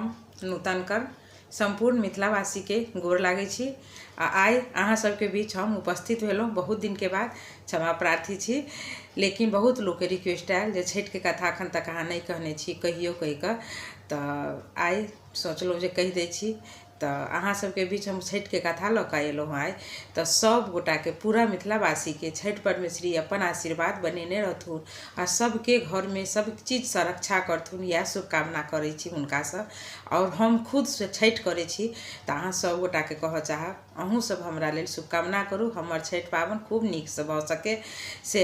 हम नूतन कर सम्पूर्ण मिथिलावासीके गोर लागै छी आ आइ अहाँ सबके बीच हम उपस्थित भेलहुँ बहुत दिनके बाद। क्षमा प्रार्थी छी, लेकिन बहुत लोकके रिक्वेस्ट आयल जे छठिके कथा एखन तक अहाँ नहि कहने छी, कहियौ कहि कऽ, तऽ आइ सोचलहुँ जे कहि दै छी। तऽ अहाँ सबके बीच हम छठिके कथा लऽ कऽ एलहुँ हँ आइ। तऽ सब गोटाके, पूरा मिथिलावासीके छठि परमेश्वरी अपन आशीर्वाद बनेने रहथुन आ सबके घरमे सब चीजसँ रक्षा करथुन, इएह शुभकामना करै छी हुनकासँ। आओर हम खुदसँ छठि करै छी, तऽ अहाँ सब गोटाके कहऽ चाहब, अहूँ सब हमरा लेल शुभकामना करू, हमर छठि पाबनि खूब नीकसँ भऽ सकै से।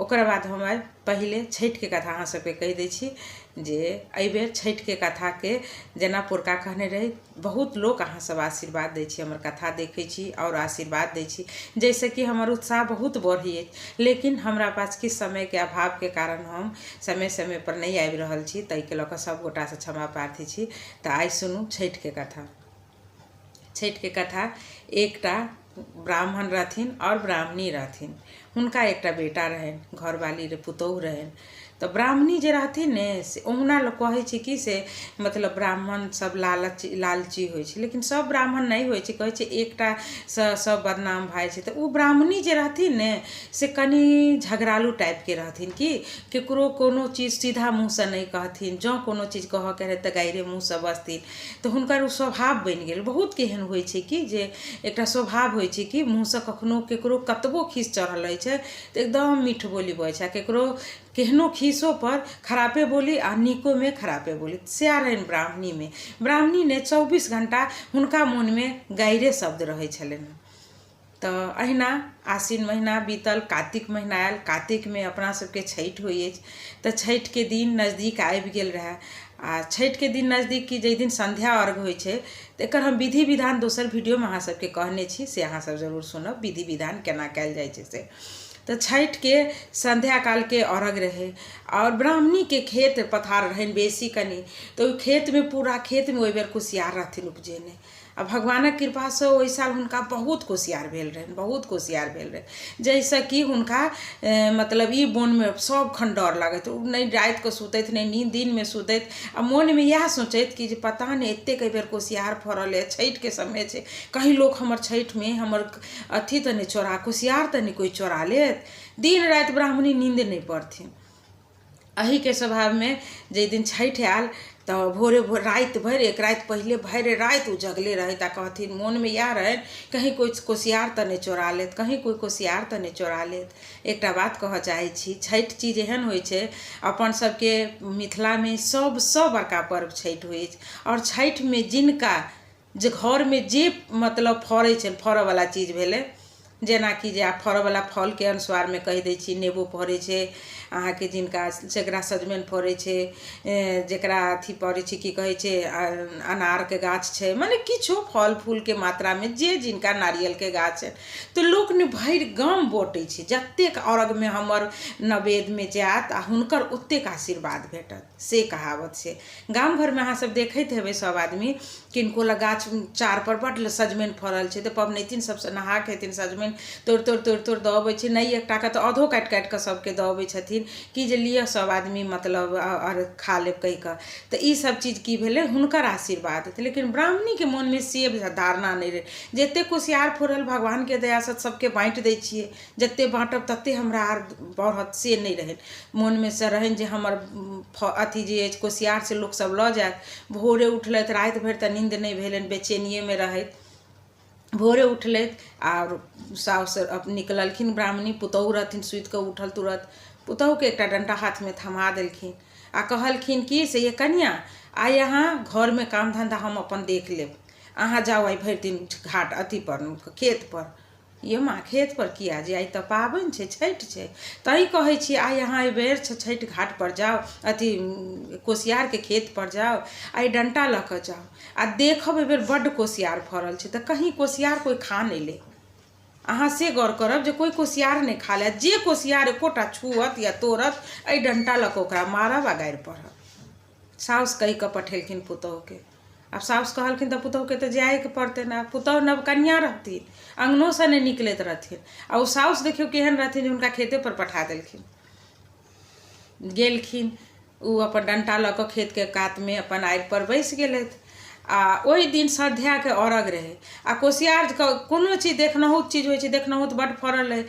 ओकर बाद हम आइ पहिले छठिके कथा अहाँ सबके कहि दै छी जे एहिबेर छठिके कथाके जेना पुरका कहने रही, बहुत लोक अहाँ सब आशीर्वाद दै छी, हमर कथा देखै छी आओर आशीर्वाद दै छी, जाहिसँ कि हमर उत्साह बहुत बढ़ै अछि। लेकिन हमरा पास किछु समयके अभावके कारण हम समय समयपर नहि आबि रहल छी, ताहिके लऽ कऽ सब गोटासँ क्षमा प्रार्थी छी। तऽ आइ सुनू छठिके कथा। छठिके कथा। एकटा ब्राह्मण रहथिन आओर ब्राह्मणी रहथिन। हुनका एकटा बेटा रहनि, घरवाली रहै, पुतोहु रहनि। तऽ ब्राह्मणी जे रहथिन ने, से ओहुना लोक कहै छै कि से मतलब ब्राह्मण सब लालची होइ छै, लेकिन सब ब्राह्मण नहि होइ छै। कहै छै एकटासँ सब बदनाम भऽ जाइ छै। तऽ ओ ब्राह्मणी जे रहथिन ने, से कनि झगड़ालू टाइपके रहथिन, कि ककरो कोनो चीज सीधा मुँहसँ नहि कहथिन। जँ कोनो चीज कहऽके रहै तऽ गाइरे मुँहसँ बजथिन। तऽ हुनकर ओ स्वभाव बनि गेल। बहुतके एहन होइ छै कि जे एकटा स्वभाव होइ छै कि मुँहसँ कखनो ककरो कतबो खीस चढ़ल रहै छै तऽ एकदम मीठ बोली बजै छै, आ ककरो केहनो खीसोपर खरापे बोली आ नीकोमे खरापे बोली। सएह रहनि ब्राह्मणीमे। ब्राह्मणी ने 24 घण्टा हुनका मोनमे गाइरे शब्द रहै छलनि। तऽ अहिना आसिन महिना बीतल, कातिक महिना आयल। कातिकमे अपना सबके छठि होइ अछि। तऽ छठिके दिन नजदीक आबि गेल रहए। आ छठिके दिन नजदीक कि जाहि दिन सन्ध्या अर्घ होइ छै, तऽ एकर हम विधि विधान दोसर वीडियोमे अहाँ सबके कहने छी, से अहाँ सब जरूर सुनब, विधि विधान केना कयल जाइ छै से। तऽ छठिके सन्ध्या कालके अर्घ रहै आओर ब्राह्मणीके खेत पथार रहनि बेसी कनि, तऽ ओहि खेतमे, पूरा खेतमे ओहि बेर कुसियार रहथिन उपजेने। आ भगवानक कृपासँ ओहि साल हुनका बहुत कुसियार भेल रहनि, बहुत कुसियार भेल रहनि, जाहिसँ कि हुनका मतलब ई मोनमे सभखन डर लागैत। ओ नहि रातिकऽ सुतथि, नहि नींद दिनमे सुतथि, आ मोनमे इएह सोचथि कि जे पता नहि एतेक एहिबेर कुसियार फड़ल अइ, छठिके समय छै, कहीँ लोक हमर छठिमे हमर अथी तऽ नहि चोरा, कुसियार तऽ नहि कोइ चोरा लेत। दिन राति ब्राह्मणी नींद नहि पड़थिन एहिके स्वभावमे। जाहि दिन छठि आयल तऽ भोरे भोर राति भरि, एक राति पहिले भरि राति ओ जगले रहथि आ कहथिन, मोनमे इएह रहनि, कहीँ कोइ कुसियार तऽ नहि चोरा लेत, कहीँ कोइ कुसियार तऽ नहि चोरा लेत। एकटा बात कहऽ चाहै छी, छठि चीज एहन होइ छै, अपन सबके मिथिलामे सबसँ बड़का पर्व छठि होइ अछि। आओर छठिमे जिनका जे घरमे जे मतलब फड़ै छनि, फड़ऽवला चीज भेलै, जेनाकि जे आब फड़ऽवला फलके अनुसारमे कहि दै छी, नेबो फड़ै छै अहाँके जिनका, जकरा सजमनि फड़ै छै, जकरा अथी फड़ै छै, की कहै छै, अनारके गाछ छै, मने किछो फल फूलके मात्रामे जे जिनका, नारियलके गाछ छै, तऽ लोक ने भरि गाम बँटै छै, जतेक अर्घमे हमर नवेदमे जायत आ हुनकर ओतेक आशीर्वाद भेटत, से कहावत छै। गाम घरमे अहाँ सब देखैत हेबै, सब आदमी किनको लग गाछ चारपर बड्ड सजमनि फड़ल छै तऽ पबनैतिन सबसँ नहा कऽ एथिन, सजमनि तोड़ि तोड़ि तोड़ि तोड़ि दऽ अबै छै। नहि एकटाके तऽ आधो काटि काटि कऽ सबके दऽ अबै छथिन कि जे लिअ सब आदमी, मतलब आओर खा लेब कहि कऽ। तऽ ई सब चीज की भेलै? हुनकर आशीर्वाद हेतै। लेकिन ब्राह्मणीके मोनमे से धारणा नहि रहै। जतेक कुसियार फड़ल भगवानके दयासँ सबके बाँटि दै छियै, जतेक बाँटब ततेक हमरा आर बढ़त, से नहि रहनि मोनमे। से रहनि जे हमर अथी जे अछि कुसियार से लोकसभ लऽ जायत। भोरे उठलथि, राति भरि तऽ नीन्द नहि भेलनि, बेचैनिएमे रहथि। भोरे उठलथि आओर साउस निकललखिन ब्राह्मणी, पुतोहु रहथिन सुतिकऽ उठल, तुरत पुतोहुके एकटा डण्टा हाथमे थमा देलखिन आ कहलखिन कि से ये कनिआँ, आइ अहाँ घरमे काम धन्धा हम अपन देख लेब, अहाँ जाउ आइ भरि दिन घाट अथीपर, खेतपर। ये माँ, खेत पर किया? जे आइ तऽ पाबनि छै, छठि छै, तैँ कहै छी आइ अहाँ एहिबेर छठि घाट पर जाउ, अथी कोसियारके खेत पर जाउ, आइ डण्टा लऽ कऽ जाउ आ देखब एहिबेर बड्ड कोसियार फड़ल छै, तऽ कहीँ कोसियार कोइ खा नहि ले, अहाँ से गौर करब जे कोइ कोसियार नहि खा ले। जे कोसियार एकोटा छुअत या तोड़त, एहि डण्टा लऽ कऽ ओकरा मारब आ गारि पढ़ब। साउस कहि कऽ पठेलखिन पुतोहुके। आब साउस कहलखिन तऽ पुतोहुके तऽ जाइएके पड़तै ने। पुतोहु नवकनिआँ रहथिन, अङ्गनोसँ नहि निकलैत रहथिन, आ ओ साउस देखियौ केहन रहथिन जे हुनका खेतेपर पठा देलखिन। गेलखिन ओ अपन डण्टा लऽ कऽ खेतके कातमे अपन आड़िपर बैसि गेलथि आ ओहि दिन सन्ध्याके अर्घ रहै आ कोशियारके कोनो चीज देखनहुत चीज होइ छै देखनहुत बड्ड फड़ल रहै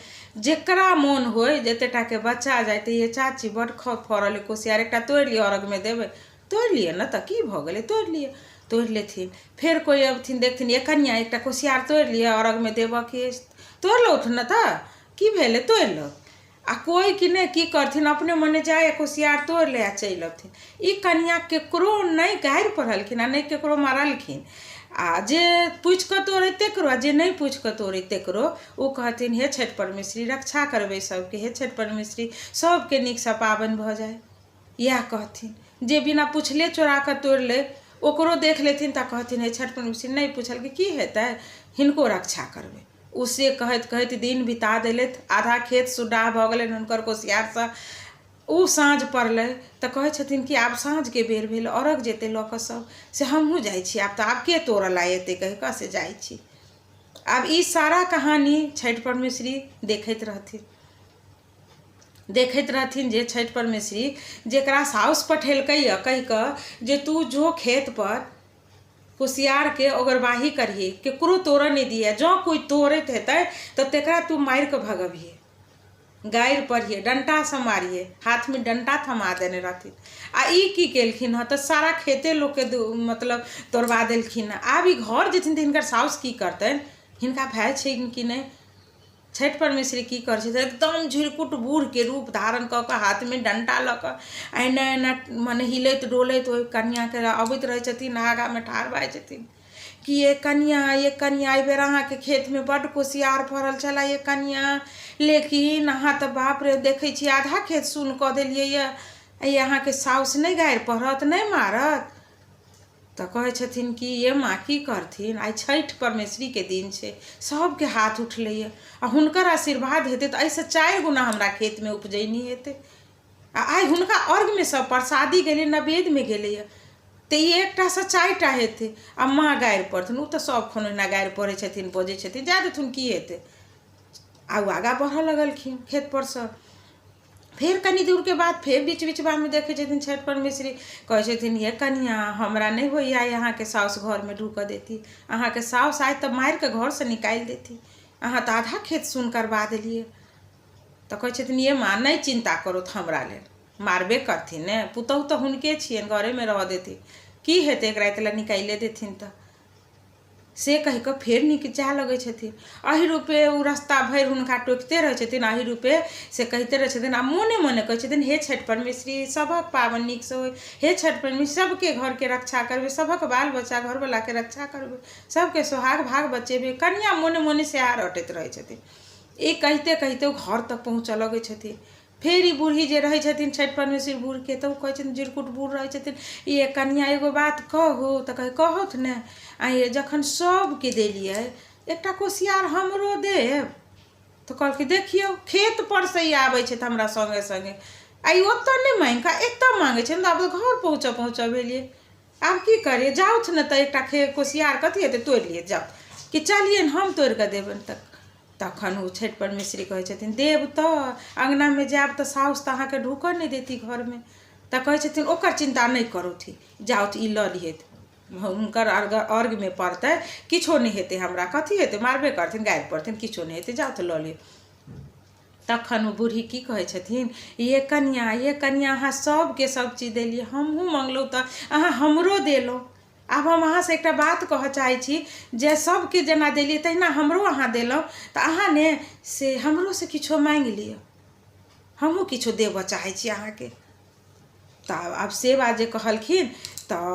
जकरा मोन होइ जतेक टाके बच्चा जाइ तऽ ये चाची बड्ड फड़ल अइ कोशियार एकटा तोड़ि लिअ अर्घमे देबै तोड़ि लिअ ने तऽ की भऽ गेलै तोड़ि लिअ तोड़ि लेथिन फेर कोइ अबथिन देखथिन ये कनिआँ एकटा कोशियार तोड़ि लिअ अर्घमे देबऽके अछि तोड़ि लौथ ने तऽ की भेलै तोड़ि लौथ आ कोइ कि नहि की करथिन अपने मने जाय आ कुसियार तोड़ि लै आ चलि अबथिन। ई कनिआँ ककरो नहि गारि पढ़लखिन आ नहि ककरो मारलखिन आ जे पूछि कऽ तोड़ै तकरो आ जे नहि पूछि कऽ तोड़ै तकरो ओ कहथिन हे छठि परमेश्वरी रक्षा करबै सभके हे छठि परमेश्वरी सभके नीकसँ पाबनि भऽ जाय। इएह कहथिन। जे बिना पुछले चोरा कऽ तोड़ि लै ओकरो देख लेथिन तऽ कहथिन हे छठि परमेश्वरी नहि पुछलकै की हेतै हिनको रक्षा करबै। ओ से कहैत कहैत दिन बिता देलथि। आधा खेत सुड्डाह भऽ गेलनि हुनकर कोशियारसँ। ओ साँझ पड़लै तऽ कहै छथिन कि आब साँझके बेर भेल अर्घ जेतै लऽ कऽ सभ से हमहूँ जाइ छी आब तऽ आब के तोड़ऽ लए एतै कहि कऽ से जाइ छी। आब ई सारा कहानी छठि परमेश्वरी देखैत रहथिन। देखैत रहथिन जे छठि परमेश्वरी जकरा साउस पठेलकैए कहि कऽ जे तू जो खेतपर कुसियारके ओगरवाही करिहे ककरो तोड़ऽ नहि दिहे जँ कोइ तोड़ैत हेतै तऽ तकरा तू मारिकऽ भगबिहे गारि पढ़िहे डण्टासँ मारिहे हाथमे डण्टा थमा देने रहथिन आ ई की केलखिन हँ तऽ सारा खेते लोकके मतलब तोड़बा देलखिन हँ आब ई घर जेथिन तऽ हिनकर साउस की करतनि हिनका भाय छनि कि नहि छठि परमेश्वरी की करै छथिन एकदम झिरकुट बूढ़के रूप धारण कऽ कऽ हाथमे डण्टा लऽ कऽ एना एना मने हिलैत डोलैत ओहि कनिआँके अबैत रहै छथिन आगाँमे ठाढ़ भऽ जाइ छथिन कि ये कनिआँ ये कनिआँ एहिबेर अहाँके खेतमे बड्ड कुसियार फड़ल छलै ये कनिआँ लेकिन अहाँ तऽ बाप रे देखै छी आधा खेत सुन्न कऽ देलियै यऽ ये अहाँके साउस नहि गारि पढ़त नहि मारत तऽ कहै छथिन कि ये माँ की करथिन आइ छठि परमेश्वरीके दिन छै सभके हाथ उठलैए आ हुनकर आशीर्वाद हेतै तऽ एहिसँ चारि गुना हमरा खेतमे उपजैनी हेतै आ आइ हुनका अर्घमे सब प्रसादी गेलै नवेदमे गेलैए तऽ ई एकटासँ चारिटा हेतै आ माँ गारि पढ़थिन ओ तऽ सभ खन ओहिना गारि पढ़ै छथिन बजै छथिन जाए देथुन की हेतै आ ओ आगाँ बढ़ऽ लगलखिन खेतपर सँ फेर कनि दूरके बाद फेर बीच बिचबामे देखै छथिन छठि परमेश्वरी कहै छथिन ये कनिआँ हमरा नहि होइए आइ अहाँके साउस घरमे ढुकऽ देती अहाँके साउस आइ तऽ मारिकऽ घरसँ निकालि देती अहाँ तऽ आधा खेत सुन करबा देलियै तऽ कहै छथिन ये माँ नहि चिन्ता करथु हमरा लेल मारबे करथिन ने पुतहु तऽ हुनके छियनि घरेमे रहऽ देथिन की हेतै एक राति लए निकालिए देथिन तऽ से कहि कऽ फेर नीक जाय लगै छथिन एहि रूपे ओ रस्ता भरि हुनका टोकिते रहै छथिन एहि रूपे से कहिते रहै छथिन आ मोने मोने कहै छथिन हे छठि परमेश्वरी सभक पाबनि नीकसँ होइ हे छठि परमेश्वरी सभके घरके रक्षा करबै सभक बाल बच्चा घरवलाके रक्षा करबै सभके सोहाग भाग बचेबै कनिआँ मोने मोने सएह रटैत रहै छथिन ई कहिते कहिते ओ घर तक पहुँचऽ लगै छथिन फेर ई बूढ़ी जे रहै छथिन छठि परमेश्वरी बूढ़के तऽ ओ कहै छथिन जिरकुट बूढ़ रहै छथिन ये कनिआँ एगो बात कहू तऽ कहै कहथु ने आँय ये जखन सभके देलियै एकटा कोशियार हमरो देब तऽ कहलकै देखियौ खेतपर सँ ई आबै छथि हमरा सङ्गे सङ्गे आ ई ओतऽ नहि माङ्गि कऽ एतऽ माङ्गै छै हम तऽ आब घर पहुँचऽ पहुँचऽ भेलियै आब की करियै जाउथ ने तऽ एकटा कोशियार कथी हेतै तोड़ि लिअ जाउ कि चलियनि हम तोड़ि कऽ देबनि तऽ तखन ओ छठि परमेश्वरी कहै छथिन देब तऽ अङ्गनामे जायब तऽ साउस तऽ अहाँके ढुकऽ नहि देती घरमे तऽ कहै छथिन ओकर चिन्ता नहि करथु जाउथ ई लऽ लिहथि हुनकर अर्घ अर्घमे पड़तै किछो नहि हेतै हमरा कथी हेतै मारबे करथिन गारि पढ़थिन किछो नहि हेतै जाउथ लऽ लिअ तखन ओ बूढ़ी की कहै छथिन ये कनिआँ ये कनिआँ अहाँ सभके सभचीज देलियै हमहूँ मङ्गलहुँ तऽ अहाँ हमरो देलहुँ आब हम अहाँसँ एकटा बात कहऽ चाहै छी जे सभके जेना देलियै तहिना हमरो अहाँ देलहुँ तऽ अहाँ ने से हमरोसँ किछो माङ्गि लिअ हमहूँ किछो देबऽ चाहै छी अहाँके तऽ आब से बात जे कहलखिन तऽ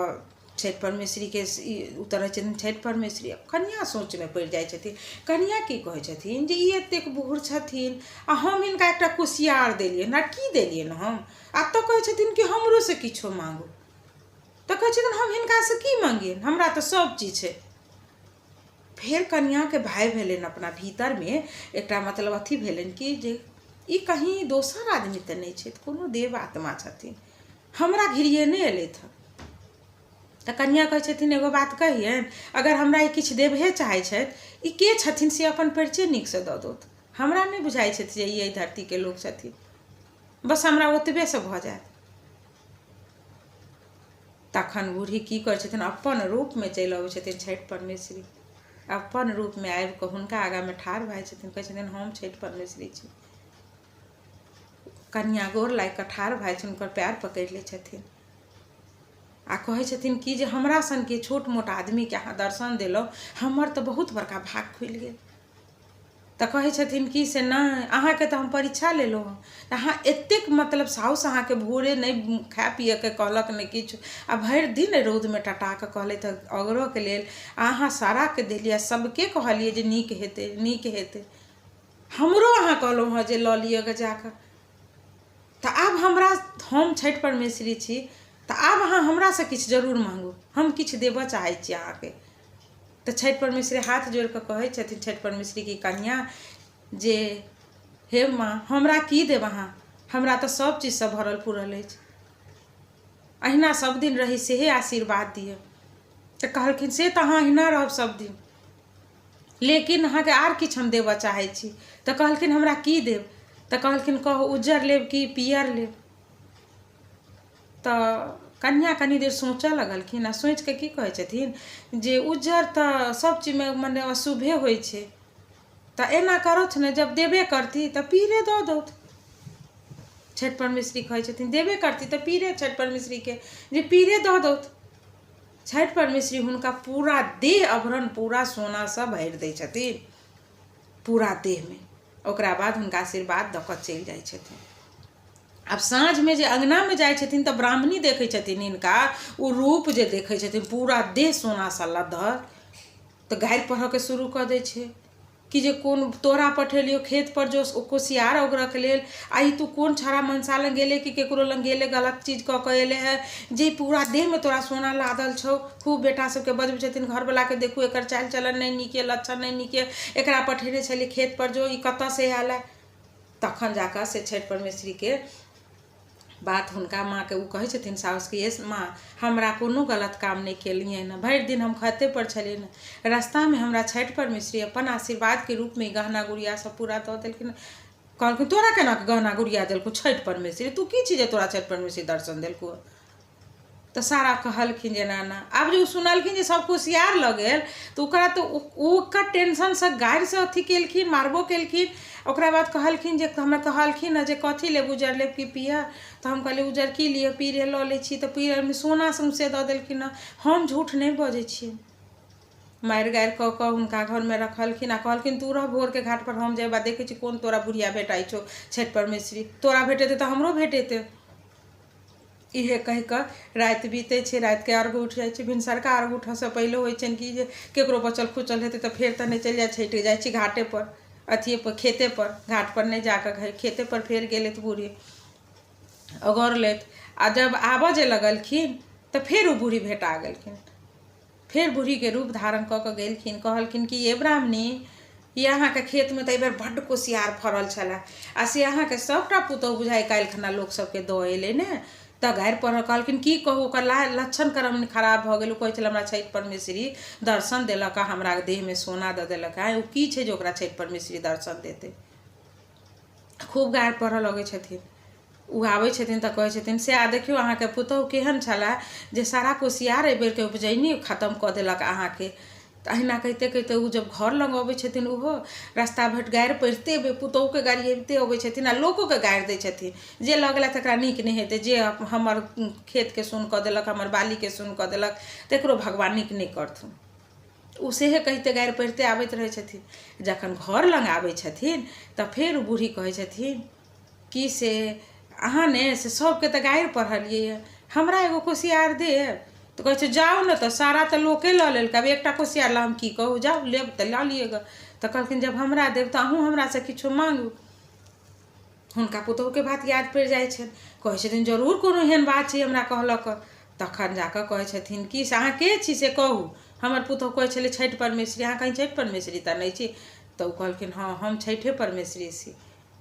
छठि परमेश्वरीके ई उतरै छथिन छठि परमेश्वरी कनिआँ सोचमे पड़ि जाइ छथिन कनिआँ की कहै छथिन जे ई एतेक बूढ़ छथिन आ हम हिनका एकटा कुसियार देलियनि आ की देलियनि हम आ तऽ कहै छथिन कि हमरोसँ किछो माँगू तऽ कहै छथिन हम हिनकासँ की मङ्गियनि हमरा तऽ सभ चीज छै फेर कनिआँके भाय भेलनि अपना भीतरमे एकटा मतलब अथी भेलनि कि जे ई कहीँ दोसर आदमी तऽ नहि छथि कोनो देव आत्मा छथिन हमरा घिरियेने एलथि हँ तऽ कनिआँ कहै छथिन एगो बात कहियनि अगर हमरा ई किछु देबहे चाहै छथि ई के छथिन से अपन परिचय नीकसँ दऽ दौथ हमरा नहि बुझाइ छथि जे ई एहि धरतीके लोक छथिन बस हमरा ओतबेसँ भऽ जायत तखन बूढ़ी की करै छथिन, अपन रूपमे चलि अबै छथिन छठि परमेश्वरी। अपन रूपमे आबि कऽ हुनका आगाँमे ठाढ़ भए जाइ छथिन, कहै छथिन हम छठि परमेश्वरी छी। कनिआँ गोर लागि कऽ ठाढ़ भए जाइ छथिन, हुनकर पएर पकड़ि लै छथिन आ कहै छथिन कि जे हमरा सनके छोट मोट आदमीके अहाँ दर्शन देलहुँ, हमर तऽ बहुत बड़का भाग खुलि गेल। तऽ कहै छथिन कि से नहि, अहाँके तऽ हम परीक्षा लेलहुँ हँ, अहाँ एतेक मतलब साउस अहाँके भोरे नहि खाय पियैके कहलक, नहि किछु, आ भरि दिन रौदमे टटा कऽ कहलथि अगरऽके लेल, आ अहाँ साराके देलियै आ सभके कहलियै जे नीक हेतै, नीक हेतै। हमरो अहाँ कहलहुँ हँ जे लऽ लिअ गऽ जाकऽ। तऽ आब हमरा, हम छठि परमेश्वरी छी, तऽ आब अहाँ हमरासँ किछु जरूर माँगू, हम किछु देबऽ चाहै छी अहाँके। तऽ छठि परमेश्वरी हाथ जोड़ि कऽ कहै छथिन छठि परमेश्वरी की कनिआँ जे हे माँ, हमरा की देब अहाँ, हमरा तऽ सभ चीजसँ भरल पुरल अछि, अहिना सभ दिन रही सेहे आशीर्वाद दिअ। तऽ कहलखिन से तऽ अहाँ अहिना रहब सभ दिन, लेकिन अहाँके आर किछु हम देबऽ चाहै छी। तऽ कहलखिन हमरा की देब? तऽ कहलखिन कहू, उज्जर लेब कि पियर लेब? तऽ कनिआँ कनि देर सोचऽ लगलखिन आ सोचिकऽ की कहै छथिन जे उज्जर तऽ सभ चीजमे मने अशुभे होइ छै, तऽ एना करथु ने, जब देबे करती तऽ पीरे दऽ दौथ। छठि परमेश्वरी कहै छथिन देबे करती तऽ पीरे, छठि परमेश्वरीके जे पीरे दऽ दौथ। छठि परमेश्वरी हुनका पूरा देह आभरण पूरा सोनासँ भरि दै छथिन पूरा देहमे। ओकरा बाद हुनका आशीर्वाद दऽ कऽ चलि जाइ छथिन। आब साँझमे जे अङ्गनामे जाइ छथिन तऽ ब्राह्मणी देखै छथिन हिनका ओ रूप जे देखै छथिन पूरा देह सोनासँ लदल, तऽ गारि पढ़ऽके शुरू कऽ दै छै कि जे कोन तोरा पठेलियौ खेतपर जो ओ कुसियार ओगरऽके लेल, आ ई तू कोन छौड़ा मनसा लग गेलै कि ककरो लग गेलै, गलत चीज कऽ कऽ एलै हँ जे पूरा देहमे तोरा सोना लादल छौ। खूब बेटा सबके बजबै छथिन, घरवलाके, देखू एकर चालि चलन नहि नीक यऽ, लक्षण नहि नीक यऽ, एकरा पठेने छलियै खेतपर जो, ई कतऽसँ आयल हँ। तखन जाकऽ से छठि परमेश्वरीके बात हुनका माँके ओ कहै छथिन साउसके, ये माँ, हमरा कोनो गलत काम नहि केलियनि हँ, भरि दिन हम खेतेपर छलियनि हँ, रास्तामे हमरा छठि परमेश्वरी अपन आशीर्वादके रूपमे गहना गुड़िया सब पूरा दऽ देलखिन। कहलखिन तोरा केना कऽ गहना गुड़िया देलकौ छठि परमेश्वरी, तू की छी जे तोरा छठि परमेश्वरी दर्शन देलकौ? तऽ सारा कहलखिन जे एना एना। आब जे ओ सुनलखिन जे सभ कुसियार लऽ गेल, तऽ ओकरा तऽ ओकर टेंशनसँ गारिसँ अथी केलखिन, मारबो केलखिन। ओकरा बाद कहलखिन जे हमरा कहलखिन हँ जे कथी लेब, उज्जर लेब कि पीयर? तऽ हम कहलियै उज्जर की लिअ, पीरे लऽ लै छी। तऽ पीयरमे सोना सौँसे दऽ देलखिन हँ, हम झूठ नहि बजै छी। मारि गारि कऽ कऽ हुनका घरमे रखलखिन आ कहलखिन तू रह भोरके घाटपर, हम जेबा देखै छी कोन तोरा बुढ़िया भेटाइ छौ छठि परमेश्वरी, तोरा भेटेतै तऽ हमरो भेटेतै। इहे कहि कऽ राति बीतै छै। रातिके अर्घ उठि जाइ छै। भिनसरका अर्घ उठऽसँ पहिले होइ छनि कि जे ककरो बचल खुचल हेतै तऽ फेर तऽ नहि चलि जाइ, छठि जाइ छी घाटेपर, अथिएपर, खेतेपर, घाटपर नहि जाकऽ खेतेपर फेर गेलथि बूढ़ी, ओगरलथि आ जब आबऽ जे लगलखिन तऽ फेर ओ बूढ़ी भेटा गेलखिन। फेर बूढ़ीके रूप धारण कऽ कऽ गेलखिन, कहलखिन कि ये ब्राह्मणी, ई अहाँके खेतमे तऽ एहिबेर बड्ड कुसियार फड़ल छलए आ से अहाँके सभटा पुतहु बुझाइ काल्हि खना लोकसभके दऽ एलै ने। तऽ गारि पढ़ऽ कहलखिन की कहू, ओकर लक्षण करम खराब भऽ गेल। ओ कहै छलै हमरा छठि परमेश्वरी दर्शन देलक आ हमरा देहमे सोना दऽ देलक। आँय, ओ की छै जे ओकरा छठि परमेश्वरी दर्शन देतै? खूब गारि पढ़ऽ लगै छथिन। ओ आबै छथिन तऽ कहै छथिन से आ देखियौ अहाँके पुतहु केहन छलए जे सारा कुसियार एहिबेरके उपजैनी खतम कऽ देलक अहाँके। तऽ अहिना कहिते कहिते ओ जब घर लग अबै छथिन, ओहो रास्ता भरि गारि पढ़िते पुतहुके गारि अबिते अबै छथिन आ लोकोके गारि दै छथिन जे लऽ गेला तकरा नीक नहि हेतै, जे हमर खेतके सुन कऽ देलक, हमर बालीके सुन कऽ देलक, तकरो भगवान नीक नहि करथुन। ओ सेहे कहिते गारि पढ़िते आबैत रहै छथिन। जखन घर लग आबै छथिन तऽ फेर ओ बूढ़ी कहै छथिन कि से अहाँ ने से सभके तऽ गारि पढ़लियै, हमरा एगो कुसियार देब? तऽ कहै छै जाउ ने, तऽ सारा तऽ लोके लऽ लेलकै, आब एकटा कुसियार लए हम की कहू, जाउ लेब तऽ लऽ लिअ गऽ। तऽ कहलखिन जब हमरा देब तऽ अहूँ हमरासँ किछो माँगू। हुनका पुतहुके बात याद पड़ि जाइ छनि। कहै छथिन जरूर कोनो एहन बात छै हमरा कहलक। तखन जा कऽ कहै छथिन कि से अहाँ के छी से कहू, हमर पुतहु कहै छलै छठि परमेश्वरी, अहाँ कहीं छठि परमेश्वरी तऽ नहि छी? तऽ ओ कहलखिन हँ, हम छठिए परमेश्वरी छी,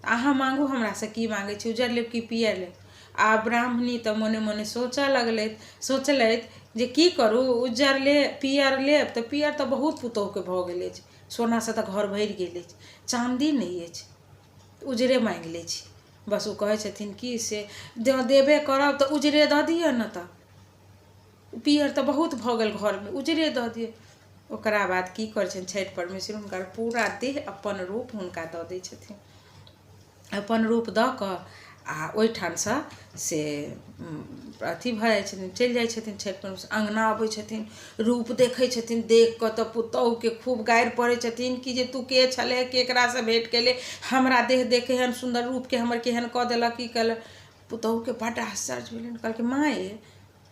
अहाँ माँगू हमरासँ की माँगै छी, उज्जर लेब कि पियर लेब? आ ब्राह्मणी तऽ मोने मोने सोचऽ लगलथि, सोचलथि जे की करू, उज्जर लेब पियर लेब? तऽ पियर तऽ बहुत पुतहुके भऽ गेल अछि, सोनासँ तऽ घर भरि गेल अछि, चाँदी नहि अछि, उजरे माँगि लै छी। बस ओ कहै छथिन कि से जँ देबे करब तऽ उजरे दऽ दिअ ने। तऽ पीयर तऽ बहुत भऽ गेल घरमे, उजरे दऽ दिअ। ओकरा बाद की करै छथिन छठि परमेश्वरी, हुनकर पूरा देह अपन रूप हुनका दऽ दै छथिन। अपन रूप दऽ कऽ आ ओहिठामसँ से अथी भऽ जाइ छथिन, चलि जाइ छथिन। छठि परमेश्वरी अङ्गना अबै छथिन, रूप देखै छथिन, देख कऽ तऽ पुतहुके खूब गारि पढ़ै छथिन कि जे तू के छलै, केकरासँ भेँट केले, हमरा देह देख एहन सुन्दर रूपके हमर केहन कऽ देलक, की केलक। पुतहुके बड्ड आश्चर्य भेलनि। कहलकै माँ ये,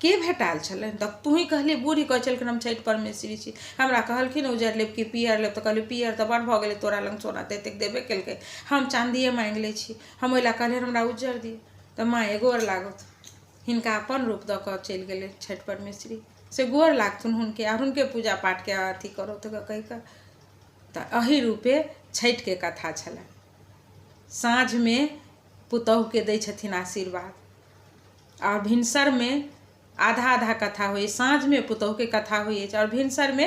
के भेटायल छलनि? तऽ तूही कहली, बूढ़ी कहै छलखिन हम छठि परमेश्वरी छी, हमरा कहलखिन उजर लेब कि पीयर लेब, तऽ कहलियै पीयर तऽ बड़ भऽ गेलै, तोरा लग सोना तऽ एतेक देबे केलकै, हम चाँदिए माँगि लै छी, हम ओहि लए कहलियनि हमरा उज्जर दिअ। तऽ माय गोर लागथु। हिनका अपन रूप दऽ कऽ चलि गेलै छठि परमेश्वरी, से गोर लागथुन हुनके आ हुनके पूजा पाठके अथी करथु कहि कऽ। तऽ एहि रूपे छठिके कथा छलनि। साँझमे पुतहुके दै छथिन आशीर्वाद आओर भिनसरमे आधा आधा कथा होइए। साँझमे पुतहुके कथा होइ अछि आओर भिनसरमे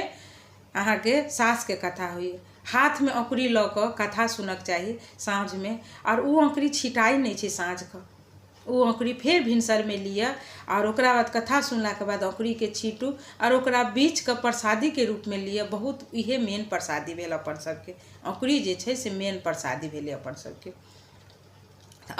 अहाँके सासके कथा होइए। हाथमे औङ्कुरी लऽ कऽ कथा सुनऽके चाही साँझमे, आओर ओ औङ्कुरी छिटाइ नहि छै साँझके, ओ औङ्कुरी फेर भिनसरमे लिअ आओर ओकरा बाद कथा सुनलाके बाद औङ्कुरीके छीटू आओर ओकरा बीछिकऽ प्रसादीके रूपमे लिअ। बहुत इहे मेन प्रसादी भेल अपन सबके, औङ्कुरी जे छै से मेन प्रसादी भेलै अपन सबके।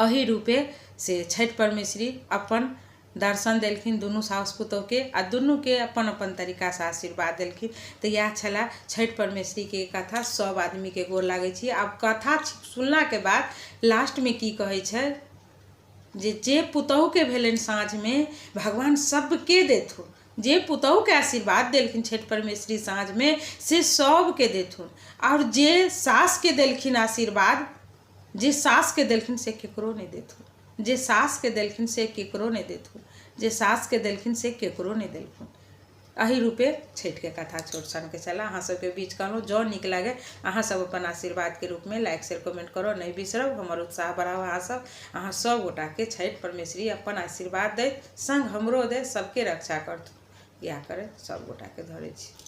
एहि रूपे से छठि परमेश्वरी अपन दर्शन देलखिन दुनू साउस पुतहुके आ दुनूके अपन अपन तरीकासँ आशीर्वाद देलखिन। तऽ इएह छलए छठि परमेश्वरीके कथा। सभ आदमीके गोर लागै छी। आब कथा सुनलाके बाद लास्टमे की कहै छै जे जे पुतहुके भेलनि साँझमे भगवान सबके देथुन, जे पुतहुके आशीर्वाद देलखिन छठि परमेश्वरी साँझमे से सबके देथुन, आओर जे सासके देलखिन आशीर्वाद, जे सासके देलखिन से केकरो नहि देथुन, जे सासके देलखिन से केकरो नहि देथुन, जे सासके देलखिन से केकरो नहि देलखुन। एहि रूपे छठिके कथा छोट सनके छलए अहाँ सबके बीच कहलहुँ। जँ नीक लागय अहाँ सब अपन आशीर्वादके रूपमे लाइक शेयर कमेंट करब नहि बिसरब, हमर उत्साह बढ़ाउ। अहाँ सब, अहाँ सब गोटाके छठि परमेश्वरी अपन आशीर्वाद दैत संग हमरो दैत सबके रक्षा करथु, इएह करैत सब गोटाके धरै छी।